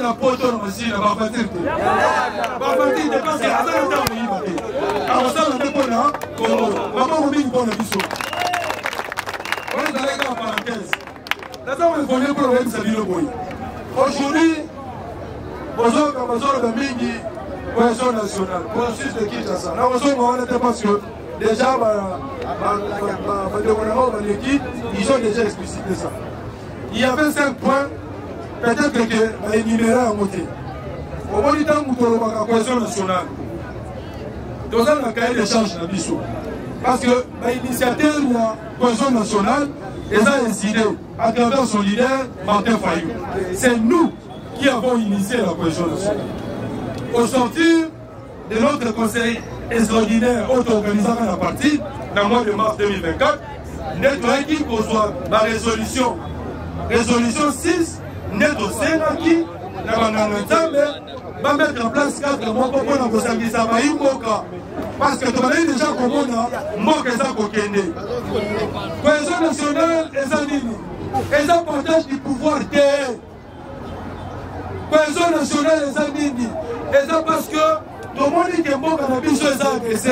na poto na masina bavatire te, bavatire te, parce que aza na ntango koyiba te, akosala nde mpo na Kongo maboko mingi mpo na biso. Wana ezalaki kaka parenthèse. Naza koevolue mpo na koyebisa bino boye: aujourd'hui bozoyoka bazoloba mingi cohésion nationale, processus de Kinshasa. Nakozonga wana te parce que déjà bandeko na bango baleki, ils ont déjà explicité ça. Il y avait 5 points, peut-être que baénuméré yango te. Omoni, ntango tolobaka cohésion nationale, toza na cahier de charge na biso, parce que bainitiateur ya cohésion nationale eza Ecidé à travers son leader Martin Fayulu. C'est nous qui avons initié la cohésion nationale au sortir de notre conseil extraordinaire oyo toorganisaka na parti na mois de mars 2024. Nde toyaki kozwa barésolution, résolution 6, nde tosengaki na banganga Nzambe bamettre en place cadre moko mpona kosangisa bayimboka, parce que tobandaki déjà komona mboka eza kokende. Cohésion nationale eza nini? Eza partage du pouvoir te. Cohésion nationale eza nini? Eza parce que tomoni ke mboka na biso eza agressé.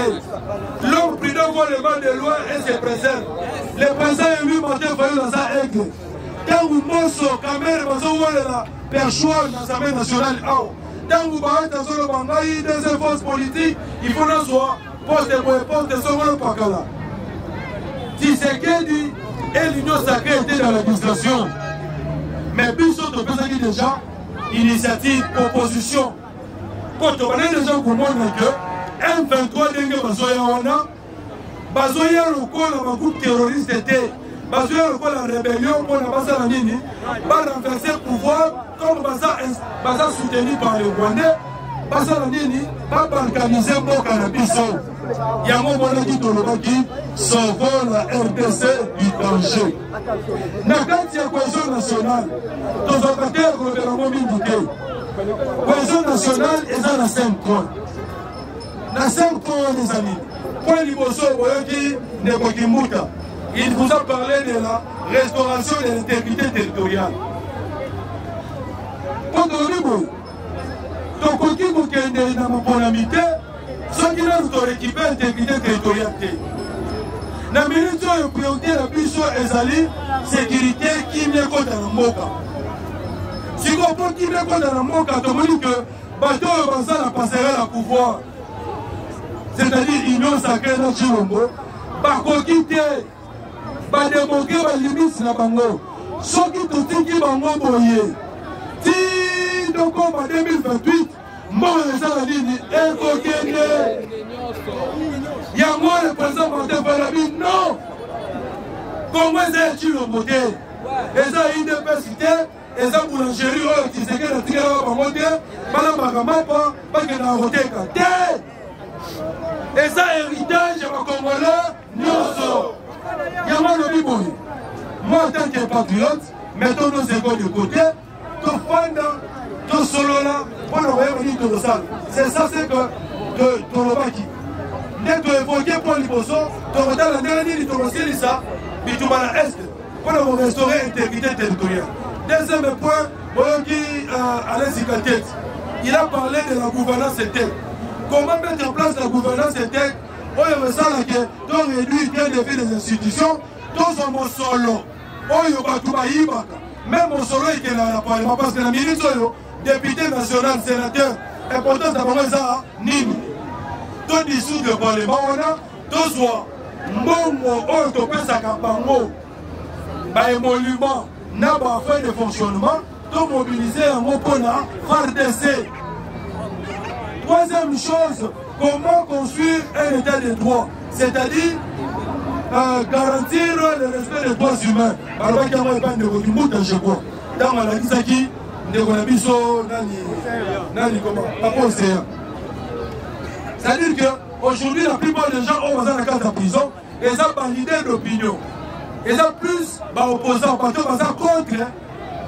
L'homme prudent voit le mal de loin et se préserve. Le président élu Martin Fayulu aza aigle. Ntango Mboso, Kamerhe bazowelela perchoir na Assemblée nationale awa, ntango baati azoloba ngai deuxième force politique, il faut nazwa poste boye, poste songolo pakala, Tshisekedi et l'Union sacrée étaient dans l'administration, mais biso topesaki déjà initiative, proposition, mpo tobandaki déjà komona ke M23, ndenge bazoya wana, bazoya lokola bagroupe terroriste te, bazoya lokola rébellion mpona basala nini? Barenverse pouvoir. Comme baza soutenu par le Rwandais, basala nini? Babalkanize mboka na biso. Yango omonaki tolobaki sauvons la RDC du danger. Na kati ya cohésion nationale, tozwaka te ya kolobela yango mingi te. Cohésion nationale eza na 5 points. Na 5 points wana eza nini? Point liboso, boyoki ndeko Kimbuta, il vous a parlé de la restauration de l'intégrité territoriale. Mpo tolobi boye, tokoki kokende na moponami te soki nanu torécupère intégrité territoriale te. Na minute oyo, priorité na biso ezali sécurité, kimia ekota na mboka. Sikoyo, mpo kimia ekota na mboka, tomoni ke bato oyo baza na passerelle ya pouvoir, c'est-à-dire Union sacrée na Tshilombo, bakoki te badébloquer balimite na bango. Soki totiki bango boye ti tokoma 2028, mbongo ezala nini? Ekokende. Yango le président Martin Fayulu: non, Kongo eza ya Tshilombo te, eza UDPS te, eza boulangerie oyo Tshisekedi atikelaka bango te, balambaka mapa bakendaka koteka te. Eza héritage ya bacongolais nyonso. Yango alobi boye: moi, en tant que patriote, mettons nos égos de côté, tofanda, tosolola mpona koyeba nini tokosala. C'est ça, c'est que tolobaki nde toévoquer mpo liboso tokotala ndenge nini tokosilisa bitumba na Est mpona korestaurer intégrité territoriale. Deuxième point, boyoki Alain Zikatet, il a parlé de la gouvernance intègre, comment mettre en place la gouvernance intègre oyo esalake to réduire train de vie des institutions, tozwa mosolo oyo bato bayibaka, même mosolo ekendaka na parlement, parce que na minute oyo, député national, sénateur, importance na bango eza nini? To dissoudre parlement wana, tozwa mbongo oyo topesaka bango, baémolument na bafrais de fonctionnement, tomobilize yango mpona FARDC. Troisième chose, comment construire un état de droit, c'est-à-dire garantir le respect des droits humains. Balobaki yango epai ndeko Kimbuta, je crois, ntango alakisaki ndeko na biso nani nani koma papa Océan. C'est-à-dire que aujourd'hui, la plupart des gens oyo baza na kati ya prison eza baleader d'opinion, eza plus baopposant, bato baza contre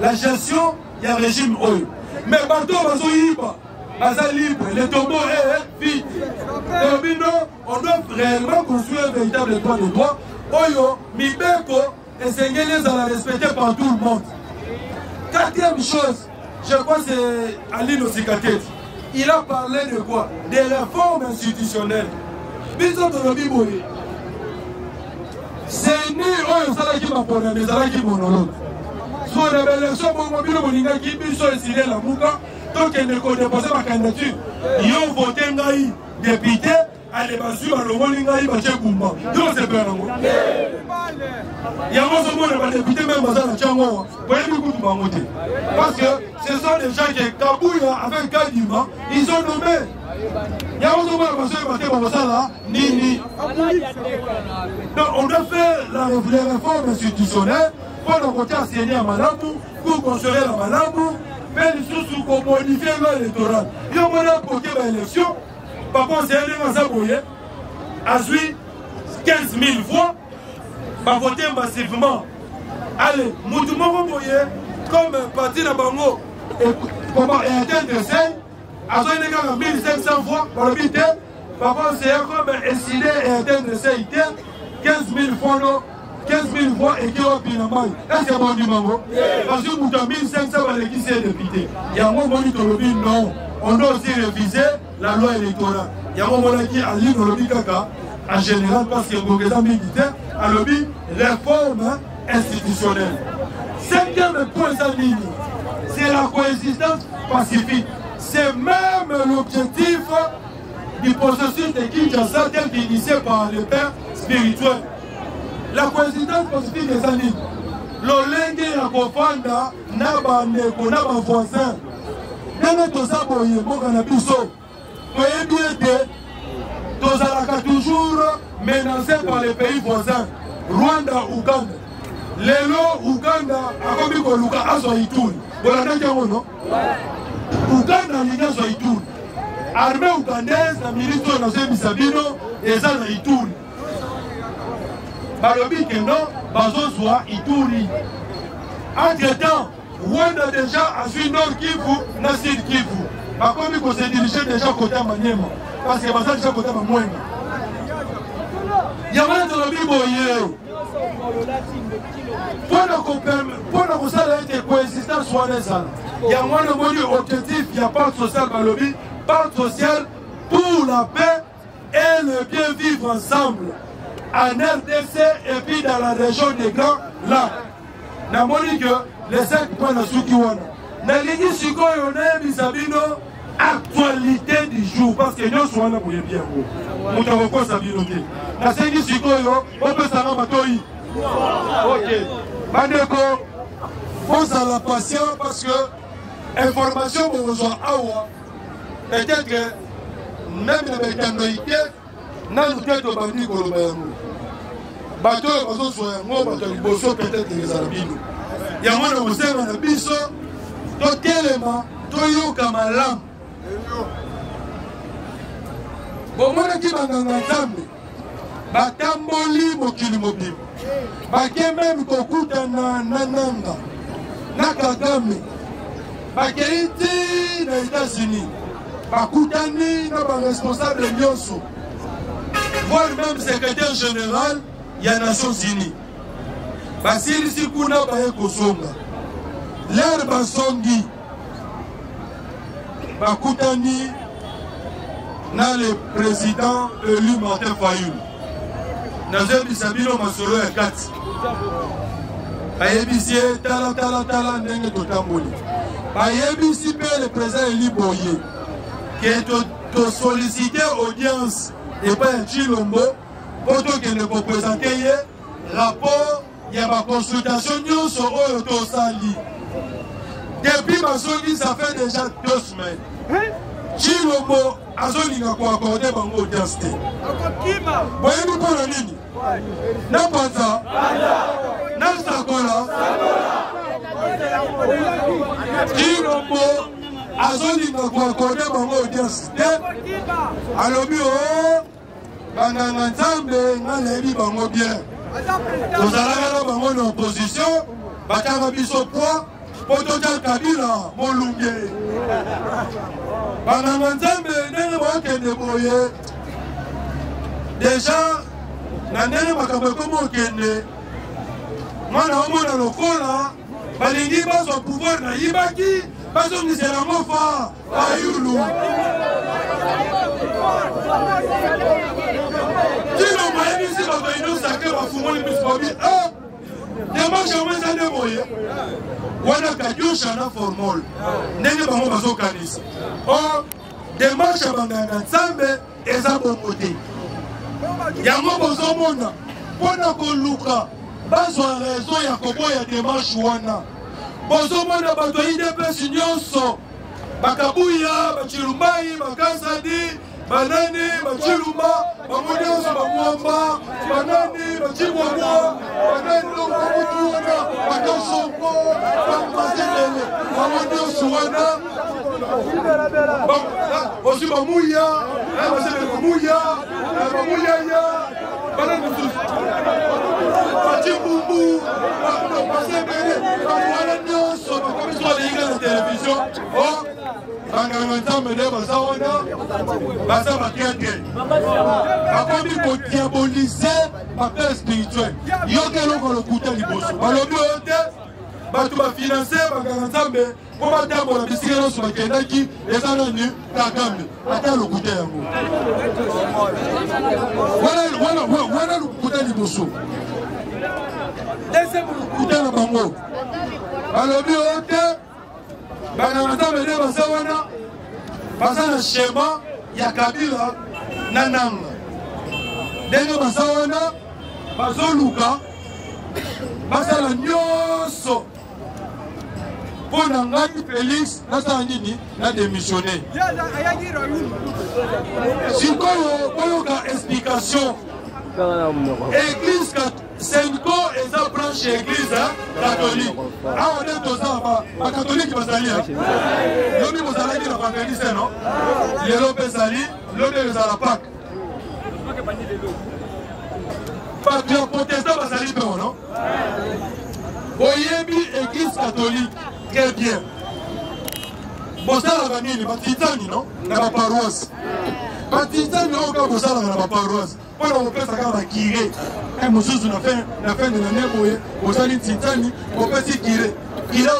la gestion ya régime oyo. Mais bato oyo bazoyiba baza libre, le tombeau est vide. Elobi non, on doit réellement construire un véritable état de droit oyo mibeko esengeli ezala respecté par tout le monde. Quatrième chose, Je crois c'est Aline Osikateti. Il a parlé de quoi? Des réformes institutionnelles. Biso tolobi boye. CENI oyo esalaki maponami ezalaki monologue. So na baélection bongo bino bolingaki biso esili elamuka tokende kodepose bacandidature. Yo vote ngai député ale bazwi balongoli ngai batie kumba yo osepela nango yango ozomona badepute meme baza na tiango awa boyebi kutu bango te parce que ce sont des gens que kabuya avec kadima ils ont nommé yango ozomona bazoyeba te bakosala nini. Donc on doit faire la, les réformes institutionnelles mpo na kotia seni ya malamu cour constitutionnelle ya malamu mpe lisusu komodifie loi électorale. Yo mona koke baélection. Papa Ozeye ndenge aza boye azwi 15 000 voix, bavote massivement. Ale mutu moko boye comme parti na bango comment eatteindre seuil, azwi nde kaka 1500 voix. Balobi te, Papa Ozeye comme eside eatteindre seuil te, 15 000 voix no 15 000 voix eke wapi na mai? Ese bandima ngo bazwi moto ya 1500 balekisi ye député. Yango omoni tolobi non, on doit aussi réviser la loi électorale. Yango omonaki Aline olobi kaka en général parce que ngonga eza mingi te. Alobi réforme institutionnelle. Cinquième point eza nini? C'est la coexistence pacifique. C'est même l'objectif du processus de Kinshasa tel qu'initié par le père spirituel. La coexistence pacifique eza nini? Lolenge ya kofanda na bandeko na bavoisin. Ndenge toza boye, mboka na biso toyebi ete tozalaka toujours menacé par les pays voisins, Rwanda, Uganda. Lelo Uganda akomi koluka azwa Ituri. Bolandaki yango no? Uganda alingi azwa Ituri. Armée ougandaise na minute oyo nazoyebisa bino eza na Ituri. Balobi ke non, bazozwa Ituri. Entre temps Rwanda déjà azwi Nord Kivu na Sud Kivu, bakomi kose diriger déjà kota Maniema parce que baza déjà kota Bamwenga. Yango wana tolobi boye mpo na kosala ete coexistence wana ezala. Yango wana omoni objectif ya pacte social, balobi pacte social pour la paix et le bien vivre ensemble en RDC et puis dans la région des Grands Lacs. Namoni que les 5 points nasuki wana. Nalingi sikoyo nayebisa bino actualité du jour parce que nyonso wana boyebi yango, moto akokosa bino te. Nasengi sikoyo bopesanga matoi. Ok bandeko, bozala patient parce que information bokozwa awa peut-être même na baetandoi te nanu te tobandi koloba yango. Bato oyo bazozwa yango bato ya liboso peut-être ezala bino. Yango na kosenga na biso totelema toyoka malamu. Bomonaki banganga Nzambe batamboli mokili mobimba, bake meme kokutana na Nanga na Kagame, bakei ti na États-Unis, bakutani na baresponsable nyonso, voire même secrétaire général ya Nations Unies. Basilisi kuna, baye kozonga. Lere bazongi, bakutani na le président élu Martin Fayulu. Nazoyebisa bino masolo ya kati. Bayebisi ye tala tala tala ndenge totamboli. Bayebisi mpe le président élu boye ke tosollicite audience epai ya Tshilombo mpo tokende kopresente ye rapport ya baconsultation nyonso oyo tosali depuis bazongi. Ça fait déjà 2 semaines, Tshilombo azolinga koaccorde bango audience te. Boyebi mpona nini? Napanza nasakola, Tshilombo azolinga koaccorde bango audience te. Alobi o banganga Nzambe, nga nayebi bango bien, tozalaka na bango na opposition, batiaka biso poids mpo totya Kabila molunge. Banganga Nzambe ndenge bakende boye deja na ndenge makambo ekomi okende, mwana omona lokola balingi bazwa pouvoir nayibaki. Bazongisela yango fa Fayulu. Tshilombo ayebisi bato ya Union Sacrée, bafungoli miso, babi eh, demarche yango eza nde boye wana, kadiosha na formol ndenge bango bazokanisa. Or demarche ya banganga Nzambe eza bongo te. Yango bozomona mpo na koluka bazwa raison ya koboya demarche wana, bozomona bato ya UDPS nyonso, bakabuya, bachilumbai, bakasadi, banani, bachilumba, bango nyonso, bamwamba, banani, bachibwabwa, banani, bamutu wana, bakasongo, bamazebele, bango nyonso wana ozwi, bamuya, bazebele, bamuya, bamuyaya, bana mosusu, bacimbumbu, bazebele, bato wana nyonso bakomi so balinga na televizio o banganga Nzambe nde baza wana, baza bakeke, bakomi kodiabolize bapere spirituel. Yoka eloko lokuta liboso balobi oyo te, bato bafinanse banganga Nzambe mpo batambola bisika nyonso bakendaki eza nani? Kagame. Ata lokuta yango wana, lokuta liboso. Deuxième lokuta na bango, balobi oyo te, banganga Nzambe nde baza wana, baza na schéma ya Kabila na Nanga. Ndenge baza wana, bazoluka basala nyonso mpo na ngai Félix nasala nini? Na démissionne. Sikoyo boyoka explication. Église CENCO eza branche ya église catholique. Awa nde toza, bakatholike bazali. Lobi bozalaki na vendredi, no lelo mpe ezali, lobi ezala Pâques. Bato ya protestant bazali mpe ono. Boyebi église catholique très bien, bosalaka nini? Batitani no na baparoisse, batitani oyo kaka bosalaka na baparoisse mpona kopesa kaka bakire mosusu na fin de l'année. Boye bosali ntitani, bopesi kire kire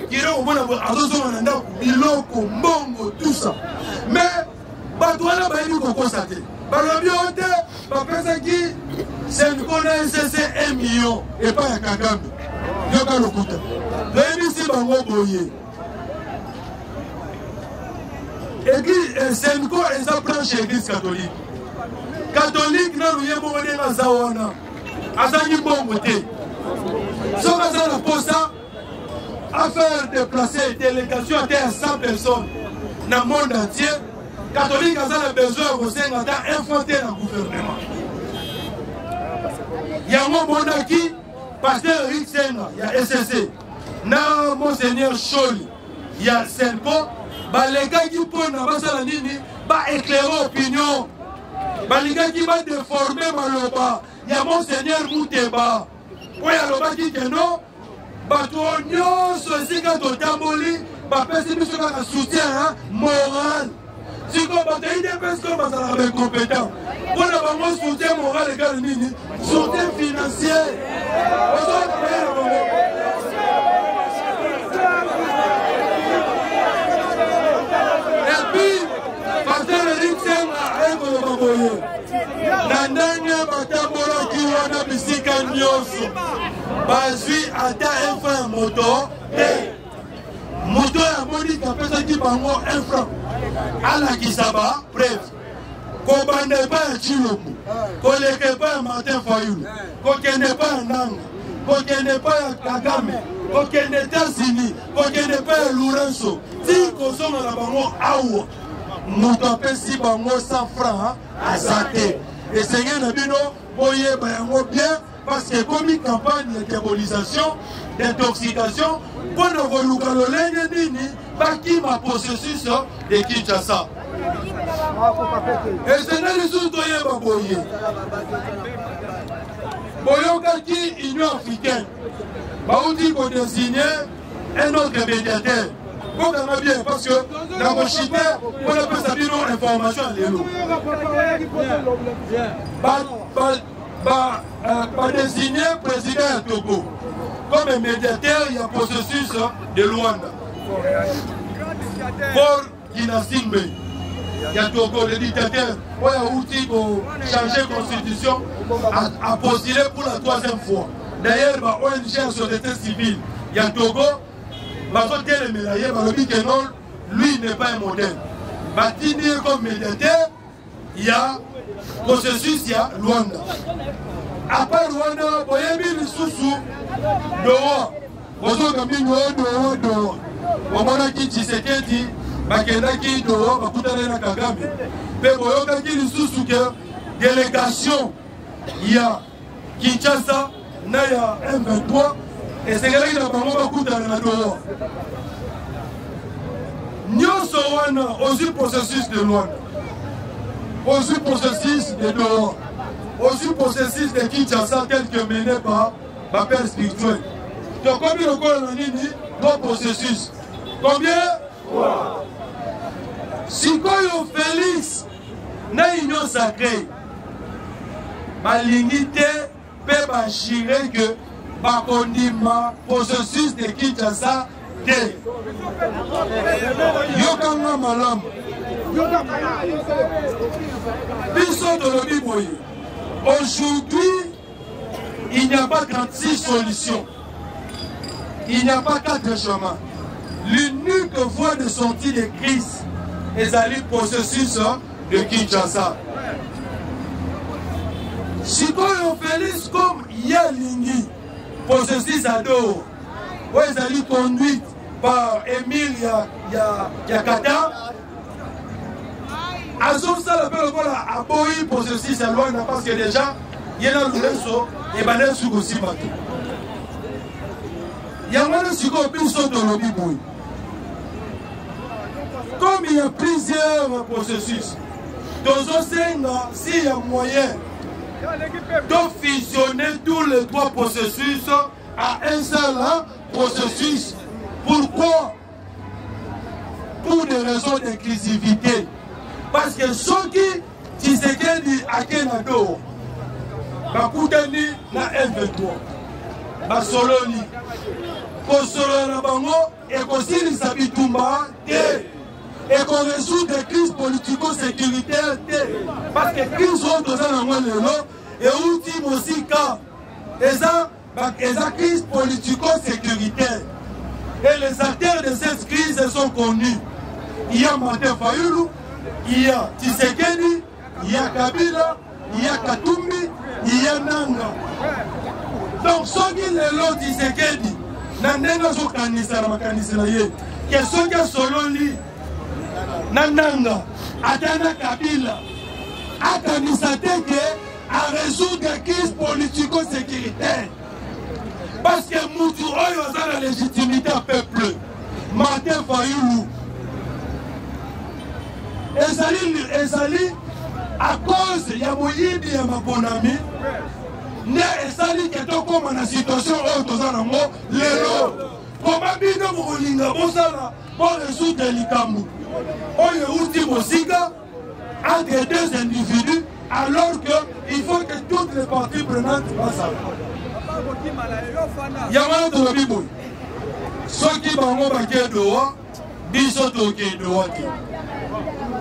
kire, omona azozonga na ndako, biloko, mbongo, tout ça. Mais bato wana bayebi kokosa te. Balobi oyo te, bapesaki CENCO na ECC 1 million epai ya Kagame. Yoka lokuta. Toyebisi bango boye, église CENCO eza branche ya église catholique. Catholique nanu ye moko ndenge aza wana, azangi mbongo te. Soki aza na posa afaire déplacer délégation ata ya 100 personnes na monde entier, catholique aza na besoin ya kosenga ata un franc te na gouvernement. Yango monaki pasteur Eric Senga ya ECC na monseigneur Sholi ya CENCO balekaki mpona basala nini? Baéclaire opinion. Balingaki badeforme maloba ya monseigneur Muteba oyo alobaki keno bato nyonso esika totamboli bapesi biso kaka soutien moral. Sikoyo bato ya UDPS oyo bazalaka baincompétent, mpo na bango soutien moral ekali nini? Soutien financier. Bazalaka bayela bango. Et puis pasteur Eric Senga aye koloba boye, na ndenge batambolaki wana bisika nyonso, bazwi ata un franc ya moto te. Moto oyo amoni apesaki bango un franc alakisa ba preuve, kobanda epai ya Tshilombo, koleka epai ya Martin Fayulu, kokende epai ya Nanga, kokende epai ya Kagame, kokende États-Unis, kokende epai ya Lourenço, ti kozonga na bango awa, moto apesi bango 100 franc aza te. Esengeli na bino boyeba yango bien, parce que ekomi campagne ya diabolisation, d'intoxication, mpo na koluka lolenge nini bakima processus de Kinshasa. Esengeli lisusu toyeba boye, boyokaki Union africaine bauti kodesigne un autre médiateur. Bokanga bien, parce que nakoshite mpo napesa bino information ya lelo. Badesigne président ya Togo comme médiateur ya processus de Luanda. Faure Ginasimbe ya Togo, le dictateur oyo awuti kochange constitution, a postulé pour la troisième fois. D'ailleurs, ba ONG ya société civile ya Togo bazotelemela ye, balobi ke non, lui n'est pas un modèle. Batindi ye comme médiateur ya processus ya Luanda. Apart wana, boyebi lisusu Doha, bozoka mingi oyo Doha, Doha. Bomonaki Tshisekedi bakendaki Doha, bakutanaki na Kagame, mpe boyokaki lisusu ke délégation ya Kinshasa na ya M23 esengelaki na bango bakutana na Doha. Nyonso wana, ozwi processus de Luanda, ozwi processus de Doha, ozwi processus de Kinshasa tel que mené par bapère spirituel, tokomi lokola na nini? Trois processus. Combien? Sikoyo Félix na Union sacrée balingi te mpe bajure ke bakondima processus de Kinshasa te. Yokanga malamu, biso tolobi boye: aujourd'hui, il n'y a pas 36 solutions, il n'y a pas quatre chemins. L'unique voie de sortie de crise ezali processus de Kinshasa. Sikoyo Félix, comme ye alingi processus ya Doha oyo ezali conduite par émir ya Qatar, azosala mpe lokola aboyi processus ya Luanda, parce que déjà ye na Lourenço ebandaki soki kosimba te. Yango wana sikoyo biso tolobi boye: comme il y a plusieurs processus, tozosenga, s'il y a moyen, de fusionner tous les trois processus à un seul processus. Pourquoi? Pour des raisons d'inclusivité, parce que soki Tshisekedi ake na Doha, bakutani na M23, basololi, kosolola na bango ekosilisa bitumba te, ekorésoudre crise politico-sécuritaire te, parce que crise oyo toza nango lelo euti mosika, eza crise politico-sécuritaire et les acteurs de cette crise sont connus. Il y a Martin Fayulu, il y a Tshisekedi, il y a Kabila, il y a Katumbi, il y a Nanga. Donc soki lelo Tshisekedi, na ndenge azokanisa na makanisi na ye ke soki asololi na Nanga ata na Kabila, akanisa te ke arésoudre crise politico-sécuritaire, parce que mutu oyo aza na légitimité ya peuple, Martin Fayulu, ezali à cause ya moyibi ya maponami nde esali ke tokóma na situation oyo toza nango lelo. Koma bino bokolinga bosala borésoudre likambo oyo euti mosika entre deux individus, alors que il faut que toutes les parties prenantes basala? Yango wana tolobi boye: soki bango bake Doha, biso tokende Doha te.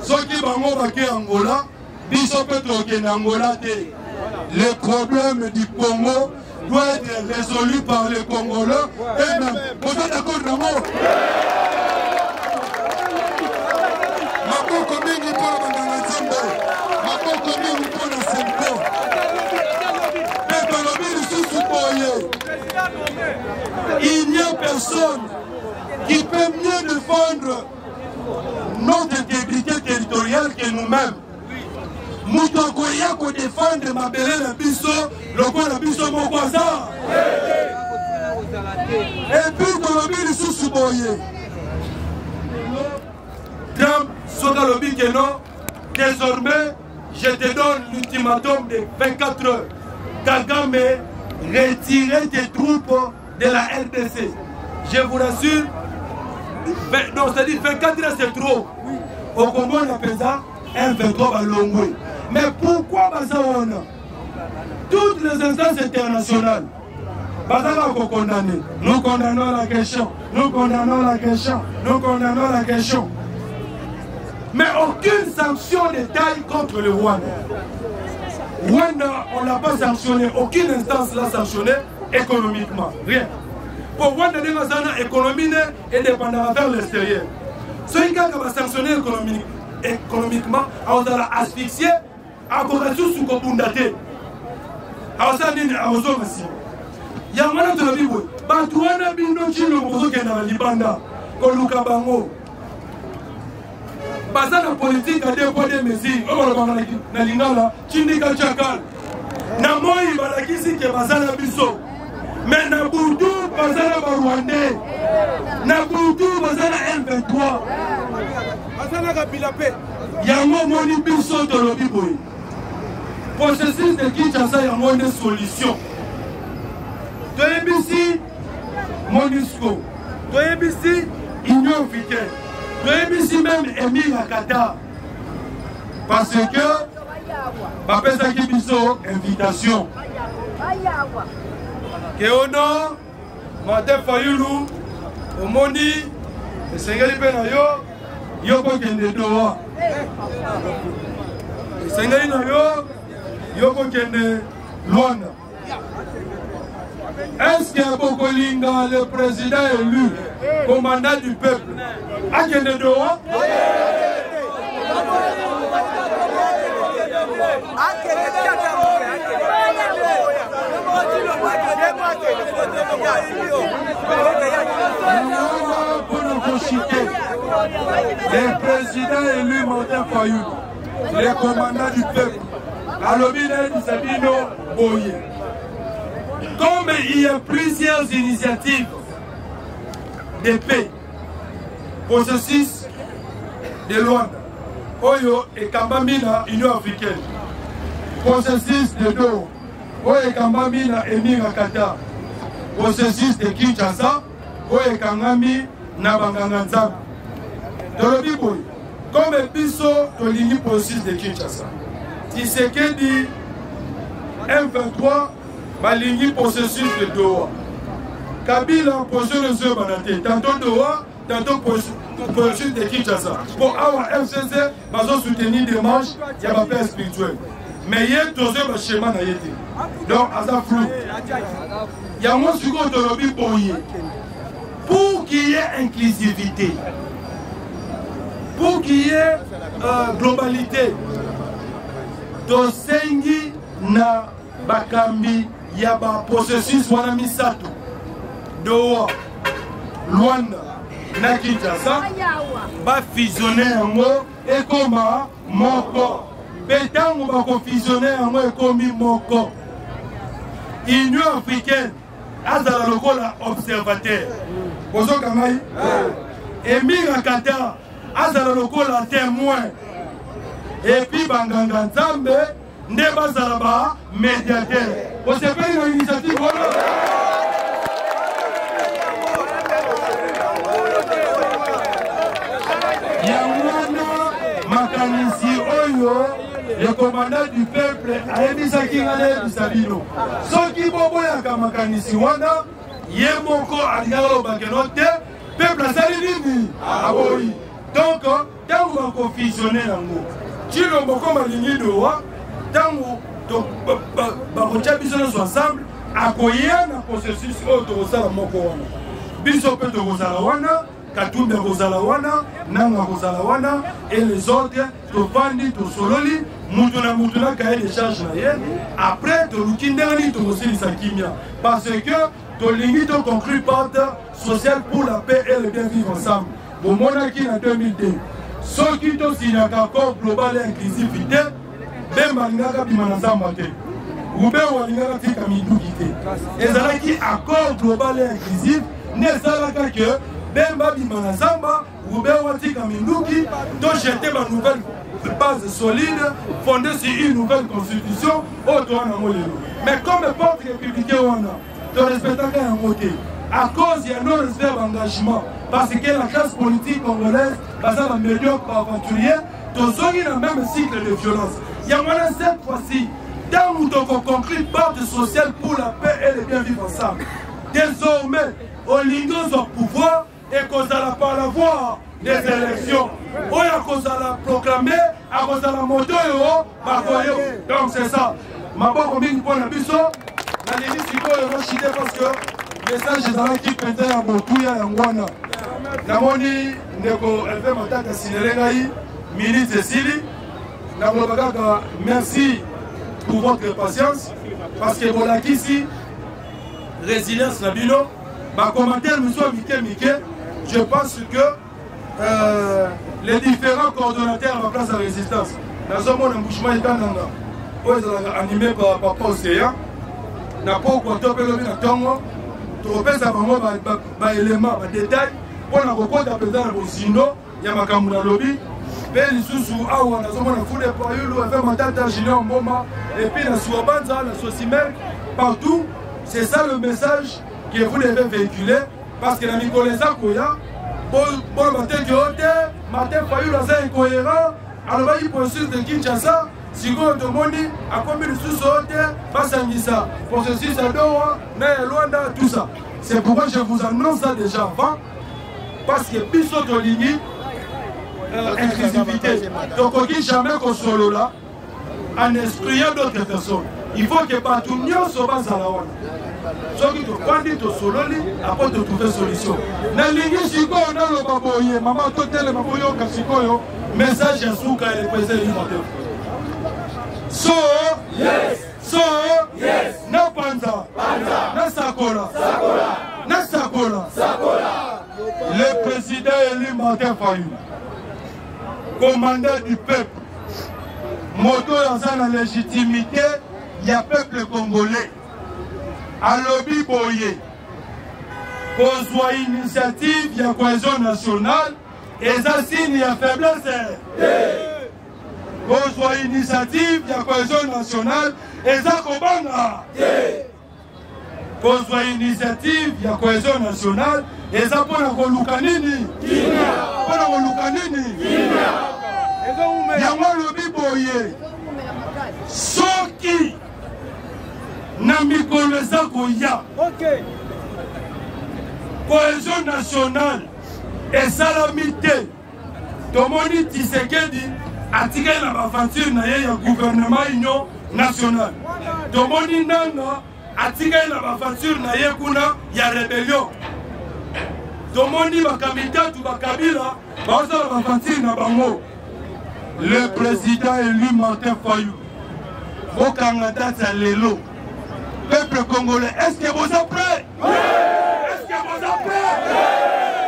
Soki bango bake Angola, biso mpe tokende Angola te. Le problème du Congo doit être résolu par les Congolais eux-mêmes. Boza d'accord nango? Maboko mingi mpona banganga Nzambe, maboko mingi mpona Semko. Mpe tolobi lisusu boye: il n'y a personne qui peut mieux défendre notre intégrité territoriale que nous-mêmes. Moto akoya kodefendre mabele na biso lokola biso moko aza. Et puis tolobi lisusu boye: Trump soki alobi ke non, désormais je te donne l'ultimatum de 24 heures, Kagame, retirer tes troupes de la RDC, je vous rassure, non, c'est-à-dire 24 heures, c'est trop, okomona mpenza M23 balongwe. Mais pourquoi baza wana? Toutes les instances internationales Bazala ko condamner. Nous condamnons la question. Nous condamnons la question. Nous condamnons la question. Mais aucune sanction de taille contre le Rwanda. Rwanda, on l'a pas sanctionné. Aucune instance l'a sanctionné économiquement. Rien. Pour Rwanda, l'économie indépendante vers l'extérieur. Soki kaka basanctionne économiquement, akozala asphyxie, akoka lisusu kobunda te, akosala nini? Akozonga nsima. Yango wana tolobi boye, bato wana bino Tshilombo bozokenda na libanda koluka bango, baza na politike ya deux poids deux mesures oyo balobaka na lingala tindika chakal. Na moi balakisi ke baza na biso, me na butu baza na barwandais, na butu baza na M23, baza na Kabila mpe. Yango omoni biso tolobi boye, processus de Kinshasa yango nde solution. Toyebisi MONUSCO, toyebisi Union africaine, toyebisi même émir ya Qatar, parce que bapesaki biso invitation keono Martin Fayulu, omoni esengeli mpe na yo yo kokende Doha, esengeli na yo yo kokende Luanda. Est-ce que bokolinga le président élu, commandant du peuple, akende Doha? Le président élu Martin Fayulu, le commandant du peuple, alobi nayebisa bino boye, comme il y a plusieurs initiatives de paix, processus de Luanda oyo ekambami na Union africaine, processus de Doha oyo ekambami na émir ya Qatar, processus de Kinshasa oyo ekangami na banganga nzambe, tolobi boye, comme biso tolingi processus de Kinshasa, Tshisekedi M23 balingi processus de Doha, Kabila position ezoyebana te, tantôt Doha, tantôt processus de Kinshasa. Po awa FCC bazosoutenir démarche ya bapère spirituel, mais ye tozoyeba schéma na ye te, donc aza flou. Yango sikoyo tolobi boye, pour qu'il y ait inclusivité, pour qu'il y ait globalité, tosengi na bakambi ya baprocessus wana misato, Doha, Luanda na Kinshasa, bafusionne yango ekoma moko. Mpe ntango bakofusionne yango ekomi moko, Union africaine azala lokola observateur. Bozoka ngai, émir ya Qatar azala lokola témoin, et puis banganga nzambe nde bazala ba médiateur. Bosepeli na initiative wana? Yango wana makanisi oyo le commandant du peuple ayebisaki ngai nayebisa bino, soki boboyaka makanisi wana, ye moko alingaka lobakeno te, peuple asali nini? Aboyi. Donc ntango bakofusionne yango, Tshilombo koma alingi Doha, ntango bakotya biso nyonso ensemble, akoya na processus oyo tokosala moko wana, biso mpe tokozala wana, Katumbi akozala wana, Nanga akozala wana, et les autres. Tovandi, tosololi, mutu na mutu na cahier de charge na ye. Après toluki ndenge nini tokosilisa kimia, parce que tolingi toconclure pacte social pour la paix et le bien vivre ensemble. Bomonaki na 2002, soki tosignaka accord global et inclusif te, Bemba alingaka bima na zamba te, Ruberwa alingaka tika minduki te. Ezalaki accord global et inclusif nde esalaka ke Bemba bima na zamba, Ruberwa tika minduki, tojete ba nouvelle base solide fondée sur une nouvelle constitution oyo toza nango lelo. Mais comme porte républicain wana torespectaka yango te à cause ya non respect ya baengagement, parce que la classe politique congolaise baza bamédiocre, baaventurier, tozongi na même cycle de violence. Yango wana cette fois-ci Ntango tokoconclure pacte social pour la paix et le bien vivre ensemble, désormais olingi ozwa pouvoir, ekozala par la voie des élections. Oyo akozala proclamé akozala moto oyo bakoyo. Donc c'est ça, maboko mingi mpo na biso. Nalingi sikoyo nashite parce que message ezalaki mpenza ya motuya. Yango wana namoni ndeko Elve Matata signale ngai minute esili. Nakoloba kaka merci pour votre patience, parce que bolakisi résilience na bino. Bacommentaire mosusu ya mike mike, je pense que les différents coordonnateurs ya baplace ya résistance, nazomona Mbushima ekananga oyo ezalaka animé par papa Océan na pokwa to mpe lobi na ntongo, tokopesa bango baélément, badétail mpo na kokota mpenza na bozindo ya makambo nalobi. Mpe lisusu awa nazomona Fude Payulu, Ave Matata, Junior Mboma, et puis na Suabanza, na Sosimer, partout. C'est ça le message que vous devez véhiculer, parce que na mikolo eza koya, boloba te ke o te, Martin Fayulu aza incohérent, alobaki processus de Kinshasa, sikoyo tomoni akomi lisusu oyo te, basangisa processus ya Doha na ya Luanda, tout ça. C'est pourquoi je vous annonce ça déjà avant, parce que biso tolingi inclusivité. Tokoki jamais kosolola en excluant d'autres personnes. Il faut que bato nyonso bazala wana. Soki tofandi, tosololi, apo totrouve solution. Nalingi sikoyo naloba boye, mama, totelema, boyoka sikoyo message ya suka ya le président élu Martin. So yes, so yes, napanza, nasakola, nasakola: le président élu Martin Fayulu, commandant du peuple, moto oyo aza na légitimité ya peuple congolais, alobi boye: kozwa initiative ya cohésion nationale eza signe ya faiblesse te. Kozwa initiative ya cohésion nationale eza kobanga te. Kozwa initiative ya cohésion nationale eza mpona koluka nini? Mpona koluka nini? Yango alobi boye: soki na mikolo eza koya cohésion nationale esalami te, tomoni Tshisekedi atikali na baaventure na ye ya gouvernement union nationale, tomoni Nanga atikali na baaventure na ye kuna ya rébellion, tomoni bakambi tatu bakabila bazosala baaventure na bango, le président élu Martin Fayulu, bokanga date ya lelo. Peuple congolais, est ce que boza prêt? Est ce que boza prêt?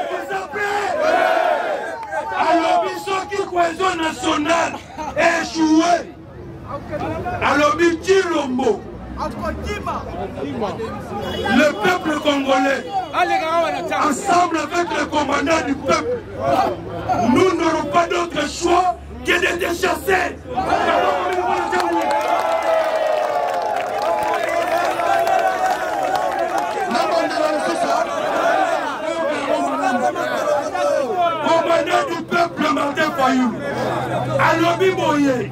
Boza prêt? Alobi soki cohésion nationale échoué, alobi Tshilombo, le peuple congolais, ensemble avec le commandant du peuple, nous n'aurons pas d'autre choix que de te chasser. Commandant du peuple Martin Fayulu alobi boye: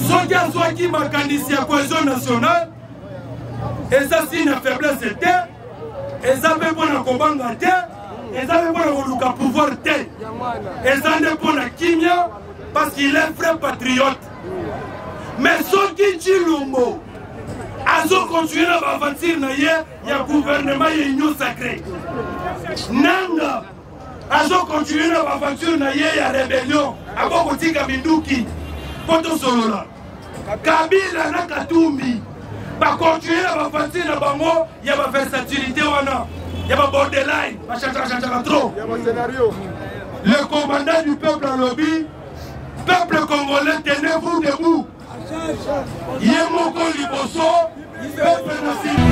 soki azwaki makanisi ya cohésion nationale, eza signe ya faiblesse te, eza mpe mpo na kobanga te, eza mpe mpo na koluka pouvoir te, eza nde mpo na kimia, parce qu'il est vrai patriote. Mais soki Tshilombo azocontinue na baaventure na ye ya gouvernement ya union sacrée, Nanga azocontinue na baaventure na ye ya rébellion, akokotika minduki mpo tosolola, Kabila na Katumbi bakontinue na baaventure na bango ya baversatilité wana ya baborderline, bachanchaka trop, le commandant du peuple alobi: peuple congolais, tenez-vous debout. Ye moko liboso, peuple na nsima.